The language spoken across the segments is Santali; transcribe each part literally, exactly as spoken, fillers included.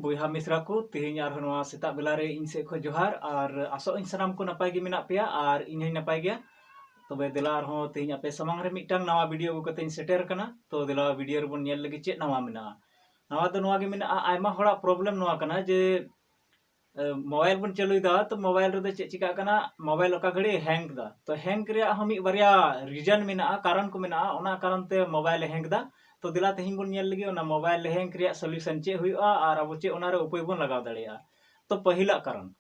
ᱵᱚᱭᱦᱟ ᱢᱤᱥᱨᱟ ᱠᱚ, ᱛᱮᱦᱮᱧ ᱟᱨᱦᱚᱸ ᱱᱚᱣᱟ ᱥᱮᱛᱟᱜ ᱵᱮᱞᱟ ᱨᱮ ᱤᱧ ᱥᱮᱫ ᱠᱷᱚᱱ ᱡᱚᱦᱟᱨ, ᱟᱨ ᱟᱥᱚᱜ ᱟᱹᱧ ᱥᱟᱱᱟᱢ ᱠᱚ ᱱᱟᱯᱟᱭ ᱜᱮ ᱢᱮᱱᱟᱜ ᱯᱮᱭᱟ ᱟᱨ ᱤᱧ ᱦᱚᱸᱧ ᱱᱟᱯᱟᱭ ᱜᱮᱭᱟ᱾ ᱛᱚᱵᱮ ᱫᱮᱞᱟ ᱟᱨᱦᱚᱸ ᱛᱮᱦᱮᱧ ᱟᱯᱮ ᱥᱟᱢᱟᱝ ᱨᱮ ᱢᱤᱫᱴᱟᱝ ᱱᱟᱣᱟ ᱵᱷᱤᱰᱤᱭᱳ ᱟᱹᱜᱩ ᱠᱟᱛᱮᱧ ᱥᱮᱴᱮᱨ ᱟᱠᱟᱱᱟ᱾ ᱛᱚ ᱫᱮᱞᱟ ᱵᱷᱤᱰᱤᱭᱳ ᱨᱮᱵᱚᱱ ᱧᱮᱞ ᱞᱮᱜᱮ ᱪᱮᱫ ᱱᱟᱣᱟ ᱢᱮᱱᱟᱜᱼᱟ᱾ ᱱᱟᱣᱟ ᱫᱚ ᱱᱚᱣᱟ ᱜᱮ ᱢᱮᱱᱟᱜᱼᱟ, ᱟᱭᱢᱟ ᱦᱚᱲᱟᱜ ᱯᱨᱚᱵᱞᱮᱢ ᱱᱚᱣᱟ ᱠᱟᱱᱟ ᱡᱮ ᱢᱳᱵᱟᱭᱤᱞ ᱵᱚᱱ ᱪᱟᱹᱞᱩᱭᱮᱫᱟ, ᱛᱚ ᱢᱳᱵᱟᱭᱤᱞ ᱨᱮᱫᱚ ᱪᱮᱫ ᱪᱤᱠᱟᱹᱜ ᱠᱟᱱᱟ, ᱢᱳᱵᱟᱭᱤᱞ ᱚᱠᱟ ᱜᱷᱟᱹᱲᱤᱡ ᱦᱮᱝ ᱮᱫᱟ᱾ ᱛᱚ ᱦᱮᱝ ᱨᱮᱭᱟᱜ ᱦᱚᱸ ᱢᱤᱫ ᱵᱟᱨᱭᱟ ᱨᱤᱡᱟᱱ ᱢᱮᱱᱟᱜᱼᱟ, ᱠᱟᱨᱚᱱ ᱠᱚ ᱢᱮᱱᱟᱜᱼᱟ, ᱚᱱᱟ ᱠᱟᱨᱚᱱ ᱛᱮ ᱢᱳᱵᱟᱭᱤᱞ ᱦᱮᱝ ᱮᱫᱟ᱾ ᱛᱚ ᱫᱮᱞᱟ ᱛᱮᱦᱮᱧ ᱵᱚᱱ ᱧᱮᱞ ᱞᱮᱜᱮ ᱚᱱᱟ ᱢᱳᱵᱟᱭᱤᱞ ᱦᱮᱝ ᱨᱮᱭᱟᱜ ᱥᱚᱞᱤᱭᱩᱥᱚᱱ ᱪᱮᱫ ᱦᱩᱭᱩᱜᱼᱟ ᱟᱨ ᱟᱵᱚ ᱪᱮᱫ ᱚᱱᱟᱨᱮ ᱩᱯᱟᱹᱭ ᱵᱚᱱ ᱞᱟᱜᱟᱣ ᱫᱟᱲᱮᱭᱟᱜᱼᱟ᱾ ᱛᱚ ᱯᱟᱹᱦᱤᱞᱟᱜ ᱠᱟᱨᱚᱱ,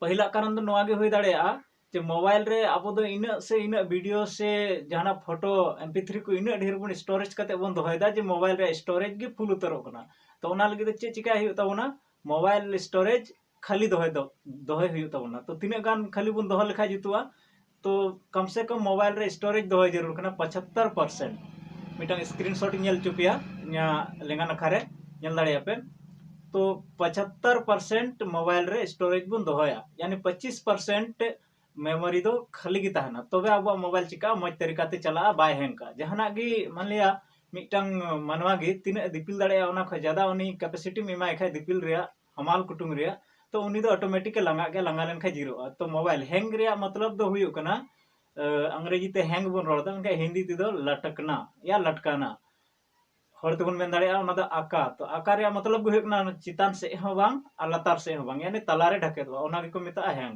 ᱯᱟᱹᱦᱤᱞᱟᱜ ᱠᱟᱨᱚᱱ ᱫᱚ ᱱᱚᱣᱟ ᱜᱮ ᱦᱩᱭ ᱫᱟᱲᱮᱭᱟᱜᱼᱟ ᱡᱮ ᱢᱳᱵᱟᱭᱤᱞ ᱨᱮ ᱟᱵᱚ ᱫᱚ ᱤᱱᱟᱹᱜ ᱥᱮ ᱤᱱᱟᱹᱜ ᱵᱷᱤᱰᱤᱭᱳ ᱥᱮ ᱡᱟᱦᱟᱱᱟᱜ ᱯᱷᱳᱴᱳ, ᱮᱢ ᱯᱤ ᱛᱷᱨᱤ ᱠᱚ ᱤᱱᱟᱹᱜ ᱰᱷᱮᱨ ᱵᱚᱱ ᱥᱴᱳᱨᱮᱡᱽ ᱠᱟᱛᱮ ᱵᱚᱱ ᱫᱚᱦᱚᱭᱮᱫᱟ ᱡᱮ ᱢᱳᱵᱟᱭᱤᱞ ᱨᱮᱭᱟᱜ ᱥᱴᱳᱨᱮᱡᱽ ᱜᱮ ᱯᱷᱩᱞ ᱩᱛᱟᱹᱨᱚᱜ ᱠᱟᱱᱟ᱾ ᱛᱚ ᱚᱱᱟ ᱞᱟᱹᱜᱤᱫ ᱛᱮ ᱪᱮᱫ ᱪᱤᱠᱟᱹᱭ ᱦᱩᱭᱩᱜ ᱛᱟᱵᱚᱱᱟ? ᱢᱳᱵᱟᱭᱤᱞ ᱥᱴᱳᱨᱮᱡᱽ ᱠᱷᱟᱹᱞᱤ ᱫᱚᱦᱚᱭ ᱫᱚ, ᱫᱚᱦᱚᱭ ᱦᱩᱭᱩᱜ ᱛᱟᱵᱚᱱᱟ᱾ ᱛᱚ ᱛᱤᱱᱟᱹᱜ ᱜᱟᱱ ᱠᱷᱟᱹᱞᱤ ᱵᱚᱱ ᱫᱚᱦᱚ ᱞᱮᱠᱷᱟᱱ ᱡᱩᱛᱩᱜᱼᱟ? ᱛᱚ ᱠᱚᱢ ᱥᱮ ᱠᱚᱢ ᱢᱳᱵᱟᱭᱤᱞ ᱨᱮ ᱥᱴᱳᱨᱮᱡᱽ ᱫᱚᱦᱚᱭ ᱡᱟᱹᱨᱩᱲ ᱠᱟᱱᱟ ᱯᱚᱸᱪᱟᱛᱛᱚᱨ ᱯᱟᱨᱥᱮᱱᱴ᱾ ᱢᱤᱫᱴᱟᱝ ᱥᱠᱨᱤᱱ ᱥᱚᱴ ᱤᱧ ᱧᱮᱞ ᱦᱚᱪᱚ ᱯᱮᱭᱟ, ᱤᱧᱟᱹᱜ ᱞᱮᱸᱜᱟ ᱱᱟᱠᱷᱟ ᱨᱮ ᱧᱮᱞ ᱫᱟᱲᱮᱭᱟᱜᱼᱟ ᱯᱮ᱾ ᱛᱚ ᱯᱚᱸᱪᱟᱛᱛᱚᱨ ᱯᱟᱨᱥᱮᱱᱴ ᱢᱳᱵᱟᱭᱤᱞ ᱨᱮ ᱥᱴᱳᱨᱮᱡᱽ ᱵᱚᱱ ᱫᱚᱦᱚᱭᱟ, ᱭᱟᱱᱤ ᱯᱚᱸᱪᱤᱥ ᱯᱟᱨᱥᱮᱱᱴ ᱢᱮᱢᱳᱨᱤ ᱫᱚ ᱠᱷᱟᱹᱞᱤ ᱜᱮ ᱛᱟᱦᱮᱱᱟ᱾ ᱛᱚᱵᱮ ᱟᱵᱚᱣᱟᱜ ᱢᱳᱵᱟᱭᱤᱞ ᱪᱤᱠᱟᱹᱜᱼᱟ? ᱢᱚᱡᱽ ᱛᱟᱹᱨᱤᱠᱟ ᱛᱮ ᱪᱟᱞᱟᱜᱼᱟ, ᱵᱟᱭ ᱦᱮᱝ ᱠᱟᱜᱼᱟ᱾ ᱡᱟᱦᱟᱱᱟᱜ ᱜᱮ ᱢᱟᱱ ᱞᱤᱭᱟ ᱢᱤᱫᱴᱟᱝ ᱢᱟᱱᱣᱟ ᱜᱮ ᱛᱤᱱᱟᱹᱜ ᱮ ᱫᱤᱯᱤᱞ ᱫᱟᱲᱮᱭᱟᱜᱼᱟ, ᱚᱱᱟ ᱠᱷᱚᱱ ᱡᱟᱫᱟ ᱩᱱᱤ ᱠᱮᱯᱟᱥᱤᱴᱤᱢ ᱮᱢᱟᱭ ᱠᱷᱟᱡ ᱫᱤᱯᱤᱞ ᱨᱮᱭᱟᱜ, ᱦᱟᱢᱟᱞ ᱠᱩᱴᱩᱢ ᱨᱮᱭᱟᱜ, ᱛᱚ ᱩᱱᱤ ᱫᱚ ᱚᱴᱳᱢᱮᱴᱤᱠ ᱮ ᱞᱟᱸᱜᱟᱜ ᱜᱮᱭᱟ, ᱞᱟᱸᱜᱟ ᱞᱮᱱᱠᱷᱟᱱ ᱡᱤᱨᱟᱹᱜᱼᱟ᱾ ᱛᱚ ᱢᱳᱵᱟᱭᱤᱞ ᱦᱮᱝ ᱨᱮᱭᱟᱜ ᱢᱚᱛᱞᱚᱵ ᱫᱚ ᱦᱩᱭᱩᱜ ᱠᱟᱱᱟ, ᱟᱸᱜᱽᱨᱮᱡᱤ ᱛᱮ ᱦᱮᱝ ᱵᱚᱱ ᱨᱚᱲ ᱮᱫᱟ, ᱢᱮᱱᱠᱷᱟᱱ ᱦᱤᱱᱫᱤ ᱛᱮᱫᱚ ᱞᱟᱴᱠᱱᱟ ᱭᱟ ᱞᱟᱴᱠᱟᱱᱟ᱾ ᱦᱚᱲ ᱛᱮᱵᱚᱱ ᱢᱮᱱ ᱫᱟᱲᱮᱭᱟᱜᱼᱟ ᱚᱱᱟ ᱫᱚ ᱟᱠᱟ᱾ ᱛᱚ ᱟᱠᱟ ᱨᱮᱭᱟᱜ ᱢᱚᱛᱞᱚᱵ ᱜᱮ ᱦᱩᱭᱩᱜ ᱠᱟᱱᱟ ᱪᱮᱛᱟᱱ ᱥᱮᱫ ᱦᱚᱸ ᱵᱟᱝ ᱟᱨ ᱞᱟᱛᱟᱨ ᱥᱮᱫ ᱦᱚᱸ ᱵᱟᱝ, ᱭᱟᱱᱤ ᱛᱟᱞᱟᱨᱮ ᱰᱷᱟᱠᱮᱫᱚᱜᱼᱟ, ᱚᱱᱟ ᱜᱮᱠᱚ ᱢᱮᱛᱟᱜᱼᱟ ᱦᱮᱝ᱾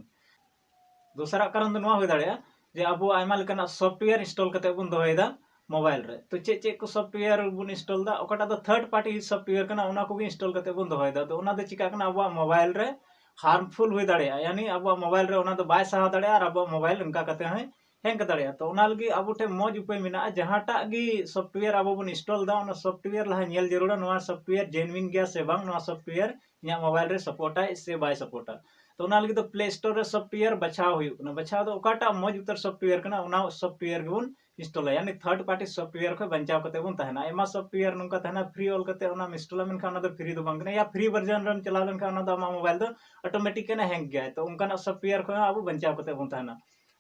ᱫᱚᱥᱟᱨᱟᱜ ᱠᱟᱨᱚᱱ ᱫᱚ ᱱᱚᱣᱟ ᱦᱩᱭ ᱫᱟᱲᱮᱭᱟᱜᱼᱟ ᱡᱮ ᱟᱵᱚ ᱟᱭᱢᱟ ᱞᱮᱠᱟᱱᱟᱜ ᱥᱚᱯᱷᱴᱣᱮᱭᱟᱨ ᱤᱱᱥᱴᱚᱞ ᱠᱟᱛᱮ ᱵᱚᱱ ᱫᱚᱦᱚᱭᱮᱫᱟ ᱢᱳᱵᱟᱭᱤᱞ ᱨᱮ᱾ ᱛᱚ ᱪᱮᱫ ᱪᱮᱫ ᱠᱚ ᱥᱚᱯᱷᱴᱣᱮᱭᱟᱨ ᱵᱚᱱ ᱤᱱᱥᱴᱚᱞ ᱮᱫᱟ? ᱚᱠᱟᱴᱟᱜ ᱫᱚ ᱛᱷᱟᱨᱰ ᱯᱟᱨᱴᱤ ᱥᱚᱯᱷᱴᱣᱮᱭᱟᱨ ᱠᱟᱱᱟ, ᱚᱱᱟ ᱠᱚᱜᱮ ᱤᱱᱥᱴᱚᱞ ᱠᱟᱛᱮ ᱵᱚᱱ ᱫᱚᱦᱚᱭᱮᱫᱟ᱾ ᱛᱚ ᱚᱱᱟ ᱫᱚ ᱪᱤᱠᱟᱹᱜ ᱠᱟᱱᱟ? ᱟᱵᱚᱣᱟᱜ ᱢᱳᱵᱟᱭᱤᱞ ᱨᱮ ᱦᱟᱨᱢᱯᱷᱩᱞ ᱦᱩᱭ ᱫᱟᱲᱮᱭᱟᱜᱼᱟ, ᱭᱟᱱᱤ ᱟᱵᱚᱣᱟᱜ ᱢᱳᱵᱟᱭᱤᱞ ᱨᱮ ᱚᱱᱟ ᱫᱚ ᱵᱟᱭ ᱥᱟᱦᱟᱣ ᱫᱟᱲᱮᱭᱟᱜᱼᱟ ᱟᱨ ᱟᱵᱚᱣᱟᱜ ᱢᱳᱵᱟᱭᱤᱞ ᱚᱱᱠᱟ ᱠᱟᱛᱮ ᱦᱚᱸᱭ ᱦᱮᱝ ᱫᱟᱲᱮᱭᱟᱜᱼᱟ᱾ ᱛᱚ ᱚᱱᱟ ᱞᱟᱹᱜᱤᱫ ᱟᱵᱚ ᱴᱷᱮᱱ ᱢᱚᱡᱽ ᱩᱯᱟᱹᱭ ᱢᱮᱱᱟᱜᱼᱟ, ᱡᱟᱦᱟᱸᱴᱟᱜ ᱜᱮ ᱥᱚᱯᱷᱴᱣᱮᱭᱟᱨ ᱟᱵᱚ ᱵᱚᱱ ᱤᱱᱥᱴᱚᱞ ᱮᱫᱟ, ᱚᱱᱟ ᱥᱚᱯᱷᱴᱣᱮᱭᱟᱨ ᱞᱟᱦᱟ ᱧᱮᱞ ᱡᱟᱹᱨᱩᱲᱟ, ᱱᱚᱣᱟ ᱥᱚᱯᱷᱴᱣᱮᱭᱟᱨ ᱡᱮᱱᱩᱭᱤᱱ ᱜᱮᱭᱟ ᱥᱮ ᱵᱟᱝ, ᱱᱚᱣᱟ ᱥᱚᱯᱷᱴᱣᱮᱭᱟᱨ ᱤᱧᱟᱹᱜ ᱢᱳᱵᱟᱭᱤᱞ ᱨᱮ ᱥᱟᱯᱳᱨᱴᱟᱭ ᱥᱮ ᱵᱟᱭ ᱥᱟᱯᱳᱨᱴᱟ᱾ ᱛᱚ ᱚᱱᱟ ᱞᱟᱹᱜᱤᱫ ᱫᱚ ᱯᱞᱮ ᱥᱴᱳᱨ ᱨᱮ ᱥᱚᱯᱷᱴᱣᱮᱭᱟᱨ ᱵᱟᱪᱷᱟᱣ ᱦᱩᱭᱩᱜ ᱠᱟᱱᱟ᱾ ᱵᱟᱪᱷᱟᱣ ᱫᱚ ᱚᱠᱟᱴᱟᱜ ᱢᱚᱡᱽ ᱩᱛᱟᱹᱨ ᱥᱚᱯᱷᱴᱣᱮᱭᱟᱨ ᱠᱟᱱᱟ, ᱚᱱᱟ ᱥᱚᱯᱷᱴᱣᱮᱭᱟᱨ ᱜᱮᱵᱚᱱ ᱤᱱᱥᱴᱚᱞᱟ, ᱭᱟᱱᱤ ᱛᱷᱟᱨᱰ ᱯᱟᱨᱴᱤ ᱥᱚᱯᱷᱴᱣᱮᱭᱟᱨ ᱠᱷᱚᱱ ᱵᱟᱧᱪᱟᱣ ᱠᱟᱛᱮ ᱵᱚᱱ ᱛᱟᱦᱮᱱᱟ᱾ ᱟᱭᱢᱟ ᱥᱚᱯᱷᱴᱣᱮᱭᱟᱨ ᱱᱚᱝᱠᱟ ᱛᱟᱦᱮᱱᱟ, ᱯᱷᱨᱤ ᱚᱞ ᱠᱟᱛᱮ ᱚᱱᱟᱢ ᱤᱱᱥᱴᱚᱞᱟ, ᱢᱮᱱᱠᱷᱟᱱ ᱚᱱᱟ ᱫᱚ ᱯᱷᱨᱤ ᱫᱚ ᱵᱟᱝ ᱠᱟᱱᱟ, ᱭᱟ ᱯᱷᱨᱤ ᱵᱷᱟᱨᱡᱚᱱ ᱨᱮᱢ ᱪᱟᱞᱟᱣ ᱞᱮᱱᱠᱷᱟᱱ ᱚᱱᱟ ᱫᱚ ᱟᱢᱟᱜ ᱢᱳᱵᱟᱭᱤᱞ ᱫᱚ ᱚᱴᱳᱢᱮᱴᱤᱠ ᱠᱟᱱᱟ ᱦᱮᱝ ᱜᱮᱭᱟᱭ᱾ ᱛᱚ ᱚᱱᱠᱟᱱᱟᱜ ᱥᱚᱯᱷᱴᱣᱮᱭᱟᱨ ᱠᱷᱚᱱ ᱟᱵᱚ ᱵᱟᱧᱪᱟᱣ ᱠᱟᱛᱮ ᱵᱚᱱ ᱛᱟᱦᱮᱱᱟ᱾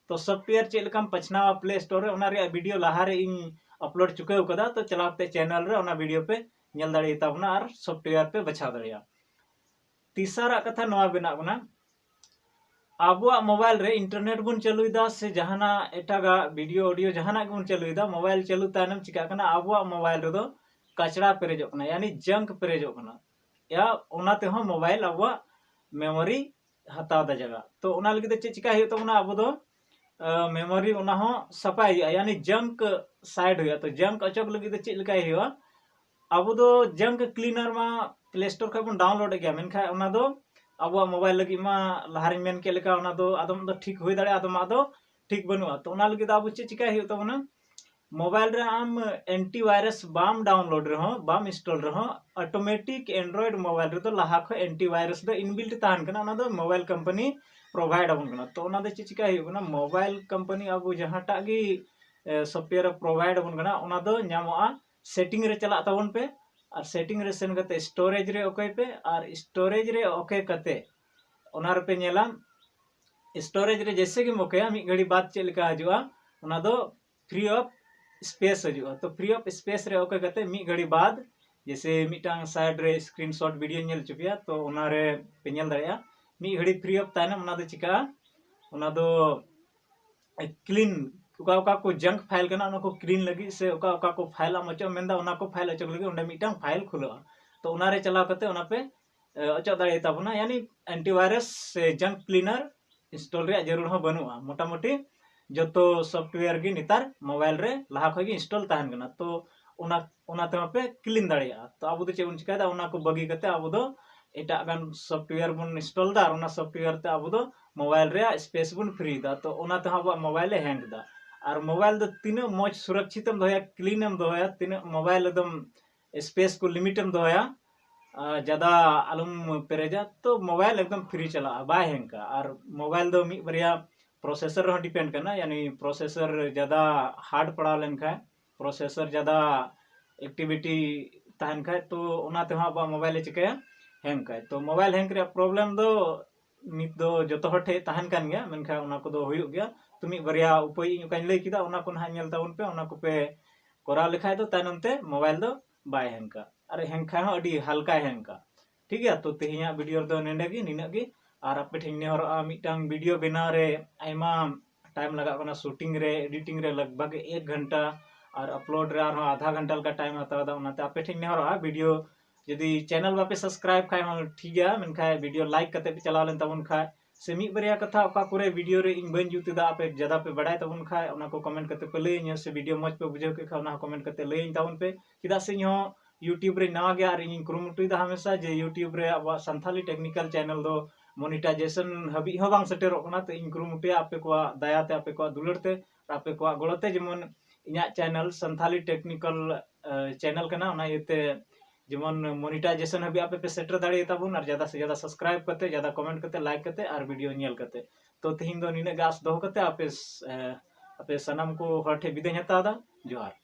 ᱛᱚ ᱥᱚᱯᱷᱴᱣᱮᱭᱟᱨ ᱪᱮᱫ ᱞᱮᱠᱟᱢ ᱵᱟᱪᱷᱱᱟᱣᱟ ᱯᱞᱮ ᱥᱴᱳᱨ ᱨᱮ, ᱚᱱᱟ ᱨᱮᱭᱟᱜ ᱵᱷᱤᱰᱤᱭᱳ ᱞᱟᱦᱟᱨᱮ ᱤᱧ ᱟᱯᱞᱳᱰ ᱪᱩᱠᱟᱹᱣ ᱠᱟᱫᱟ, ᱛᱚ ᱪᱟᱞᱟᱣ ᱠᱟᱛᱮ ᱪᱮᱱᱮᱞ ᱨᱮ ᱚᱱᱟ ᱵᱷᱤᱰᱤᱭᱳ ᱯᱮ ᱧᱮᱞ ᱫᱟᱲᱮᱭᱟᱛᱟ ᱵᱚᱱᱟ ᱟᱨ software ᱯᱮ ᱵᱟᱪᱷᱟᱣ ᱫᱟᱲᱮᱭᱟᱜᱼᱟ᱾ ᱛᱮᱥᱟᱨᱟᱜ ᱠᱟᱛᱷᱟ ᱱᱚᱣᱟ ᱵᱮᱱᱟᱜ ᱠᱟᱱᱟ, ᱟᱵᱚᱣᱟᱜ mobile ᱨᱮ internet ᱵᱚᱱ ᱪᱟᱹᱞᱩᱭᱮᱫᱟ ᱥᱮ ᱡᱟᱦᱟᱱᱟᱜ ᱮᱴᱟᱜᱟᱜ video audio ᱡᱟᱦᱟᱱᱟᱜ ᱜᱮᱵᱚᱱ ᱪᱟᱹᱞᱩᱭᱮᱫᱟ, mobile ᱪᱟᱹᱞᱩ ᱛᱟᱭᱱᱚᱢ ᱪᱤᱠᱟᱹᱜ ᱠᱟᱱᱟ, ᱟᱵᱚᱣᱟᱜ mobile ᱨᱮᱫᱚ ᱠᱟᱪᱲᱟ ᱯᱮᱨᱮᱡᱚᱜ ᱠᱟᱱᱟ, ᱭᱟᱱᱤ junk ᱯᱮᱨᱮᱡᱚᱜ ᱠᱟᱱᱟ᱾ ᱭᱟ ᱚᱱᱟ ᱛᱮᱦᱚᱸ mobile ᱟᱵᱚᱣᱟᱜ memory ᱦᱟᱛᱟᱣ ᱮᱫᱟ ᱡᱟᱭᱜᱟ᱾ ᱛᱚ ᱚᱱᱟ ᱞᱟᱹᱜᱤᱫ ᱛᱮ ᱪᱮᱫ ᱪᱤᱠᱟᱹᱭ ᱦᱩᱭᱩᱜ ᱛᱟᱵᱚᱱᱟ? ᱟᱵᱚ ᱫᱚ memory ᱚᱱᱟ ᱦᱚᱸ ᱥᱟᱯᱷᱟᱭ ᱦᱩᱭᱩᱜᱼᱟ, ᱭᱟᱱᱤ junk side ᱦᱩᱭᱩᱜᱼᱟ᱾ ᱛᱚ junk ᱚᱪᱚᱜ ᱞᱟᱹᱜᱤᱫ ᱫᱚ ᱪᱮᱫ ᱞᱮᱠᱟᱭ ᱦᱩᱭᱩᱜᱼᱟ? ᱟᱵᱚ ᱫᱚ junk cleaner ᱢᱟ Play Store ᱠᱷᱚᱱ ᱵᱚᱱ download ᱮᱫ ᱜᱮᱭᱟ, ᱢᱮᱱᱠᱷᱟᱱ ᱚᱱᱟ ᱫᱚ ᱟᱵᱚᱣᱟᱜ mobile ᱞᱟᱹᱜᱤᱫ ᱢᱟ ᱞᱟᱦᱟᱨᱤᱧ ᱢᱮᱱ ᱠᱮᱫ ᱞᱮᱠᱟ ᱚᱱᱟ ᱫᱚ ᱟᱫᱚᱢ ᱫᱚ ᱴᱷᱤᱠ ᱦᱩᱭ ᱫᱟᱲᱮᱭᱟᱜᱼᱟ, ᱟᱫᱚᱢᱟᱜ ᱫᱚ ᱴᱷᱤᱠ ᱵᱟᱹᱱᱩᱜᱼᱟ᱾ ᱛᱚ ᱚᱱᱟ ᱞᱟᱹᱜᱤᱫ ᱫᱚ ᱟᱵᱚ ᱪᱮᱫ ᱪᱤᱠᱟᱹᱭ ᱦᱩᱭᱩᱜ ᱛᱟᱵᱚᱱᱟ? mobile ᱨᱮ ᱟᱢ antivirus ᱵᱟᱢ download ᱨᱮᱦᱚᱸ, ᱵᱟᱢ install ᱨᱮᱦᱚᱸ, automatic Android mobile ᱨᱮᱫᱚ ᱞᱟᱦᱟ ᱠᱷᱚᱱ antivirus ᱫᱚ inbuilt ᱛᱟᱦᱮᱱ ᱠᱟᱱᱟ, ᱚᱱᱟ ᱫᱚ mobile company provide ᱟᱵᱚᱱ ᱠᱟᱱᱟ᱾ ᱛᱚ ᱚᱱᱟ ᱫᱚ ᱪᱮᱫ ᱪᱤᱠᱟᱹᱭ ᱦᱩᱭᱩᱜ ᱠᱟᱱᱟ? mobile company ᱟᱵᱚ ᱡᱟᱦᱟᱸᱴᱟᱜ ᱜᱮ software provide ᱟᱵᱚᱱ ᱠᱟᱱᱟ, ᱚᱱᱟ ᱫᱚ ᱧᱟᱢᱚᱜᱼᱟ, setting ᱨᱮ ᱪᱟᱞᱟᱜ ᱛᱟᱵᱚᱱ ᱯᱮ ᱟᱨ setting ᱨᱮ ᱥᱮᱱ ᱠᱟᱛᱮ storage ᱨᱮ ᱚᱠᱚᱭ ᱯᱮ ᱟᱨ storage ᱨᱮ okay ᱠᱟᱛᱮ ᱚᱱᱟ ᱨᱮᱯᱮ ᱧᱮᱞᱟ, storage ᱨᱮ ᱡᱮᱭᱥᱮ ᱜᱮᱢ ᱚᱠᱮᱭᱟ, ᱢᱤᱫ ᱜᱷᱟᱹᱲᱤ ᱵᱟᱫ ᱪᱮᱫ ᱞᱮᱠᱟ ᱦᱤᱡᱩᱜᱼᱟ, ᱚᱱᱟ ᱫᱚ free of space ᱦᱤᱡᱩᱜᱼᱟ᱾ ᱛᱚ free of space ᱨᱮ okay ᱠᱟᱛᱮ ᱢᱤᱫ ᱜᱷᱟᱹᱲᱤ ᱵᱟᱫ, ᱡᱮᱭᱥᱮ ᱢᱤᱫᱴᱟᱝ side ᱨᱮ screenshot video ᱧᱮᱞ ᱦᱚᱪᱚ ᱯᱮᱭᱟ, ᱛᱚ ᱚᱱᱟ ᱨᱮ ᱯᱮ ᱧᱮᱞ ᱫᱟᱲᱮᱭᱟᱜᱼᱟ, ᱢᱤᱫ ᱜᱷᱟᱹᱲᱤ free of ᱛᱟᱭᱱᱚᱢ ᱚᱱᱟ ᱫᱚ ᱪᱤᱠᱟᱹᱜᱼᱟ, ᱚᱱᱟ ᱫᱚ clean, ᱚᱠᱟ ᱚᱠᱟ ᱠᱚ junk file ᱠᱟᱱᱟ ᱚᱱᱟ ᱠᱚ clean ᱞᱟᱹᱜᱤᱫ ᱥᱮ ᱚᱠᱟ ᱚᱠᱟ ᱠᱚ file ᱟᱢ ᱚᱪᱚᱜ ᱮᱢ ᱢᱮᱱᱫᱟ ᱚᱱᱟ ᱠᱚ file ᱚᱪᱚᱜ ᱞᱟᱹᱜᱤᱫ ᱚᱸᱰᱮ ᱢᱤᱫᱴᱟᱝ file ᱠᱷᱩᱞᱟᱹᱜᱼᱟ᱾ ᱛᱚ ᱚᱱᱟ ᱨᱮ ᱪᱟᱞᱟᱣ ᱠᱟᱛᱮ ᱚᱱᱟ ᱯᱮ ᱮ, ᱚᱪᱚᱜ ᱫᱟᱲᱮᱭᱟᱛᱟ ᱵᱚᱱᱟ, ᱭᱟᱱᱤ antivirus ᱥᱮ junk cleaner install ᱨᱮᱭᱟᱜ ᱡᱟᱹᱨᱩᱲ ᱦᱚᱸ ᱵᱟᱹᱱᱩᱜᱼᱟ᱾ ᱢᱚᱴᱟᱢᱩᱴᱤ ᱡᱚᱛᱚ software ᱜᱮ ᱱᱮᱛᱟᱨ mobile ᱨᱮ ᱞᱟᱦᱟ ᱠᱷᱚᱱ ᱜᱮ install ᱛᱟᱦᱮᱱ ᱠᱟᱱᱟ, ᱛᱚ ᱚᱱᱟ ᱚᱱᱟ ᱛᱮᱦᱚᱸ ᱯᱮ clean ᱫᱟᱲᱮᱭᱟᱜᱼᱟ᱾ ᱛᱚ ᱟᱵᱚ ᱫᱚ ᱪᱮᱫ ᱵᱚᱱ ᱪᱤᱠᱟᱹᱭᱮᱫᱟ? ᱚᱱᱟ ᱠᱚ ᱵᱟᱹᱜᱤ ᱠᱟᱛᱮ ᱟᱵᱚ ᱫᱚ ᱮᱴᱟᱜ ᱜᱟᱱ software ᱵᱚᱱ install ᱮᱫᱟ ᱟᱨ ᱚᱱᱟ software ᱛᱮ ᱟᱵᱚ ᱫᱚ mobile ᱨᱮᱭᱟᱜ space ᱵᱚᱱ free ᱮᱫᱟ, ᱛᱚ ᱚᱱᱟ ᱛᱮᱦᱚᱸ ᱟᱵᱚᱣᱟᱜ mobile ᱮ hang ᱮᱫᱟ᱾ ᱟᱨ mobile ᱫᱚ ᱛᱤᱱᱟᱹᱜ ᱢᱚᱡᱽ ᱥᱩᱨᱚᱠᱪᱷᱤᱛ ᱮᱢ ᱫᱚᱦᱚᱭᱟ, clean ᱮᱢ ᱫᱚᱦᱚᱭᱟ, ᱛᱤᱱᱟᱹᱜ mobile ᱮᱠᱫᱚᱢ space ᱠᱚ limit ᱮᱢ ᱫᱚᱦᱚᱭᱟ, ᱟᱨ ᱡᱟᱫᱟ ᱟᱞᱚᱢ ᱯᱮᱨᱮᱡᱟ, ᱛᱚ mobile ᱮᱠᱫᱚᱢ free ᱪᱟᱞᱟᱜᱼᱟ, ᱵᱟᱭ hang ᱠᱟᱜᱼᱟ᱾ ᱟᱨ mobile ᱫᱚ ᱢᱤᱫ ᱵᱟᱨᱭᱟ processor ᱨᱮᱦᱚᱸ depend ᱠᱟᱱᱟ, ᱭᱟᱱᱤ processor ᱡᱟᱫᱟ hard ᱯᱟᱲᱟᱣ ᱞᱮᱱᱠᱷᱟᱱ, processor ᱡᱟᱫᱟ activity ᱛᱟᱦᱮᱱ ᱠᱷᱟᱡ, ᱛᱚ ᱚᱱᱟ ᱛᱮᱦᱚᱸ ᱟᱵᱚᱣᱟᱜ mobile ᱮ ᱪᱤᱠᱟᱹᱭᱟ? Hang ᱠᱟᱭ᱾ ᱛᱚ mobile hang ᱨᱮᱭᱟᱜ problem ᱫᱚ ᱱᱤᱛ ᱫᱚ ᱡᱚᱛᱚ ᱦᱚᱲ ᱴᱷᱮᱱ ᱛᱟᱦᱮᱱ ᱠᱟᱱ ᱜᱮᱭᱟ, ᱢᱮᱱᱠᱷᱟᱱ ᱚᱱᱟ ᱠᱚᱫᱚ ᱦᱩᱭᱩᱜ ᱜᱮᱭᱟ᱾ ᱛᱚ ᱢᱤᱫ ᱵᱟᱨᱭᱟ ᱩᱯᱟᱹᱭ ᱤᱧ ᱚᱠᱟᱧ ᱞᱟᱹᱭ ᱠᱮᱫᱟ, ᱚᱱᱟ ᱠᱚ ᱱᱟᱦᱟᱜ ᱧᱮᱞ ᱛᱟᱵᱚᱱ ᱯᱮ, ᱚᱱᱟ ᱠᱚᱯᱮ ᱠᱚᱨᱟᱣ ᱞᱮᱠᱷᱟᱡ ᱫᱚ ᱛᱟᱭᱱᱚᱢ ᱛᱮ mobile ᱫᱚ ᱵᱟᱭ hang ᱠᱟᱜᱼᱟ᱾ ᱟᱨ ᱦᱮᱝᱠᱷᱟ ᱦᱚᱸ ᱟᱹᱰᱤ ᱦᱟᱞᱠᱟᱭ ᱦᱮᱝᱠᱟ᱾ ᱴᱷᱤᱠ ᱜᱮᱭᱟ, ᱛᱚ ᱛᱮᱦᱮᱧᱟᱜ ᱵᱷᱤᱰᱤᱭᱳ ᱨᱮᱫᱚ ᱱᱮᱸᱰᱮ ᱜᱮ, ᱱᱤᱱᱟᱹᱜ ᱜᱮ᱾ ᱟᱨ ᱟᱯᱮ ᱴᱷᱮᱱ ᱱᱮᱦᱚᱨᱚᱜᱼᱟ, ᱢᱤᱫᱴᱟᱝ ᱵᱷᱤᱰᱤᱭᱳ ᱵᱮᱱᱟᱣ ᱨᱮ ᱟᱭᱢᱟ ᱴᱟᱭᱤᱢ ᱞᱟᱜᱟᱜ ᱠᱟᱱᱟ, ᱥᱩᱴᱤᱝ ᱨᱮ, ᱮᱰᱤᱴᱤᱝ ᱨᱮ ᱞᱟᱜᱽ ᱵᱷᱟᱜᱽ ᱮᱠ ᱜᱷᱚᱱᱴᱟ, ᱟᱨ ᱟᱯᱞᱳᱰ ᱨᱮ ᱟᱨᱦᱚᱸ ᱟᱫᱷᱟ ᱜᱷᱚᱱᱴᱟ ᱞᱮᱠᱟ ᱴᱟᱭᱤᱢ ᱦᱟᱛᱟᱣ ᱮᱫᱟ᱾ ᱚᱱᱟᱛᱮ ᱟᱯᱮ ᱴᱷᱮᱱ ᱱᱮᱦᱚᱨᱚᱜᱼᱟ, ᱵᱷᱤᱰᱤᱭᱳ ᱡᱩᱫᱤ ᱪᱮᱱᱮᱞ ᱵᱟᱯᱮ ᱥᱟᱵᱥᱠᱨᱟᱭᱤᱵ ᱠᱷᱟᱡ ᱦᱚᱸ ᱴᱷᱤᱠ ᱜᱮᱭᱟ, ᱢᱮᱱᱠᱷᱟᱱ ᱵᱷᱤᱰᱤᱭᱳ ᱞᱟᱭᱤᱠ ᱠᱟᱛᱮ ᱯᱮ ᱪᱟᱞᱟᱣ ᱞᱮᱱ ᱛᱟᱵᱚᱱ ᱠᱷᱟᱡ, ᱥᱮ ᱢᱤᱫ ᱵᱟᱨᱭᱟ ᱠᱟᱛᱷᱟ ᱚᱠᱟ ᱠᱚᱨᱮ ᱵᱷᱤᱰᱤᱭᱳ ᱨᱮ ᱤᱧ ᱵᱟᱹᱧ ᱡᱩᱛ ᱮᱫᱟ, ᱟᱯᱮ ᱡᱟᱫᱟ ᱯᱮ ᱵᱟᱲᱟᱭ ᱛᱟᱵᱚᱱ ᱠᱷᱟᱡ ᱚᱱᱟ ᱠᱚ ᱠᱚᱢᱮᱱᱴ ᱠᱟᱛᱮ ᱯᱮ ᱞᱟᱹᱭᱟᱹᱧᱟ, ᱥᱮ ᱵᱷᱤᱰᱤᱭᱳ ᱢᱚᱡᱽ ᱯᱮ ᱵᱩᱡᱷᱟᱹᱣ ᱠᱮᱫ ᱠᱷᱟᱡ ᱚᱱᱟ ᱦᱚᱸ ᱠᱚᱢᱮᱱᱴ ᱠᱟᱛᱮ ᱞᱟᱹᱭᱟᱹᱧ ᱛᱟᱵᱚᱱ ᱯᱮ᱾ ᱪᱮᱫᱟᱜ ᱥᱮ ᱤᱧ ᱦᱚᱸ YouTube ᱨᱮ ᱱᱟᱣᱟ ᱜᱮᱭᱟ ᱟᱨ ᱤᱧᱤᱧ ᱠᱩᱨᱩᱢᱩᱴᱩᱭᱮᱫᱟ ᱦᱟᱢᱮᱥᱟ ᱡᱮ YouTube ᱨᱮ ᱟᱵᱚᱣᱟᱜ ᱥᱟᱱᱛᱷᱟᱞᱤ ᱴᱮᱠᱱᱤᱠᱟᱞ ᱪᱮᱱᱮᱞ ᱫᱚ ᱢᱚᱱᱤᱴᱟᱭᱡᱮᱥᱚᱱ ᱦᱟᱹᱵᱤᱡ ᱦᱚᱸ ᱵᱟᱝ ᱥᱮᱴᱮᱨᱚᱜ ᱠᱟᱱᱟ᱾ ᱛᱚ ᱤᱧ ᱠᱩᱨᱩᱢᱩᱴᱩᱭᱟ ᱟᱯᱮ ᱠᱚᱣᱟᱜ ᱫᱟᱭᱟᱛᱮ, ᱟᱯᱮ ᱠᱚᱣᱟᱜ ᱫᱩᱞᱟᱹᱲ ᱛᱮ, ᱟᱯᱮ ᱠᱚᱣᱟᱜ ᱜᱚᱲᱚ ᱛᱮ ᱡᱮᱢᱚᱱ ᱤᱧᱟᱹᱜ ᱪᱮᱱᱮᱞ ᱥᱟᱱᱛᱷᱟᱞᱤ ᱴᱮᱠᱱᱤᱠᱟᱞ ᱪᱮᱱᱮᱞ ᱠᱟᱱᱟ, ᱚᱱᱟ ᱤᱭᱟᱹᱛᱮ ᱡᱮᱢᱚᱱ ᱢᱚᱱᱤᱴᱟᱭᱡᱮᱥᱚᱱ ᱦᱟᱹᱵᱤᱡ ᱟᱯᱮ ᱯᱮ ᱥᱮᱴᱮᱨ ᱫᱟᱲᱮᱭᱟᱛᱟ ᱵᱚᱱ, ᱟᱨ ᱡᱟᱫᱟ ᱥᱮ ᱡᱟᱫᱟ ᱥᱟᱵᱥᱠᱨᱟᱭᱤᱵ ᱠᱟᱛᱮ, ᱡᱟᱫᱟ ᱠᱚᱢᱮᱱᱴ ᱠᱟᱛᱮ, ᱞᱟᱭᱤᱠ ᱠᱟᱛᱮ ᱟᱨ ᱵᱷᱤᱰᱤᱭᱳ ᱧᱮᱞ ᱠᱟᱛᱮ᱾ ᱛᱚ ᱛᱮᱦᱮᱧ ᱫᱚ ᱱᱤᱱᱟᱹᱜ ᱜᱮ ᱟᱥ ᱫᱚᱦᱚ ᱠᱟᱛᱮ ᱟᱯᱮ ᱥ-, ᱮ, ᱟᱯᱮ ᱥᱟᱱᱟᱢ ᱠᱚ ᱦᱚᱲ ᱴᱷᱮᱱ ᱵᱤᱫᱟᱹᱧ ᱦᱟᱛᱟᱣ ᱮᱫᱟ᱾ ᱡᱚᱦᱟᱨ᱾